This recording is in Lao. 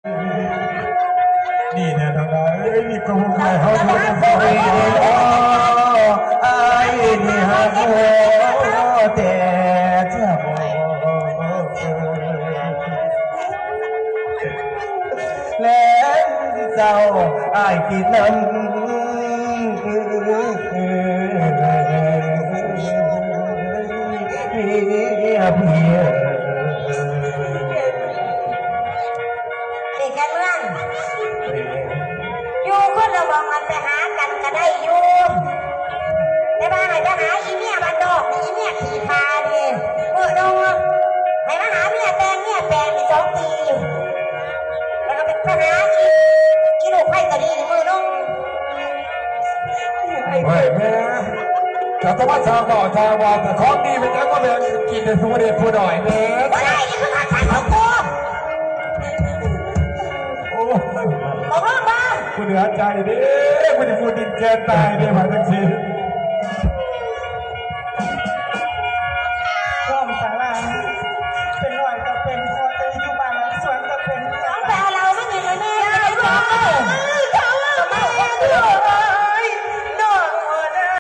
ນີ້ແນ່ ນ້ອງເອີຍ ມີຄວາມຮູ້ໃຫ້ເຮົາຢູ່ນຳກັນ ອ້າຍນີ້ຮັກເຮົາແຕ່ເຈົ້າ ແລງເຊົ້າອ້າຍຄິດນຳ ເມຍເພຍ. ນີ້ແກເມືອງ ຢູ່ຄົນລະໝ່ອງ ມັນໄປຫາກັນກະໄດ້ຢູ່ ແຕ່ວ່າໃຫ້ໄປຫາອີເມຍບ້ານນອກນີ້ ອີເມຍຂີ້ຂ້ານີ້ ມື້ໜຶ່ງໃຫ້ມາຫາເມຍແຕ່ງເມຍແປງນີ້ສອງປີ ແລ້ວກໍໄປຫາອີ ອີລູກໄພຕາລີນີ້ມື້ໜຶ່ງ. ເຮີ້ຍແມ່ ເຈົ້າຕ້ອງມາສ້າງເວົ້າສ້າງວ່າ ແຕ່ຂອງດີເປັນຫຍັງມາແບ່ງກິນໃຫ້ຜູ້ເດັກຜູ້ນ້ອຍແດ່? ບໍ່ໄດ້ ນີ້ຄືຄວາມສັດຂອງກູ. ໂອ້ ຕກລົງບໍ່? ຜູ້ເຫຼືອໃຈເດ້ ຜູ້ທີ່ຜູ້ດິນແກນຕາຍເດ້ ວ່າຈັ່ງຊີ້.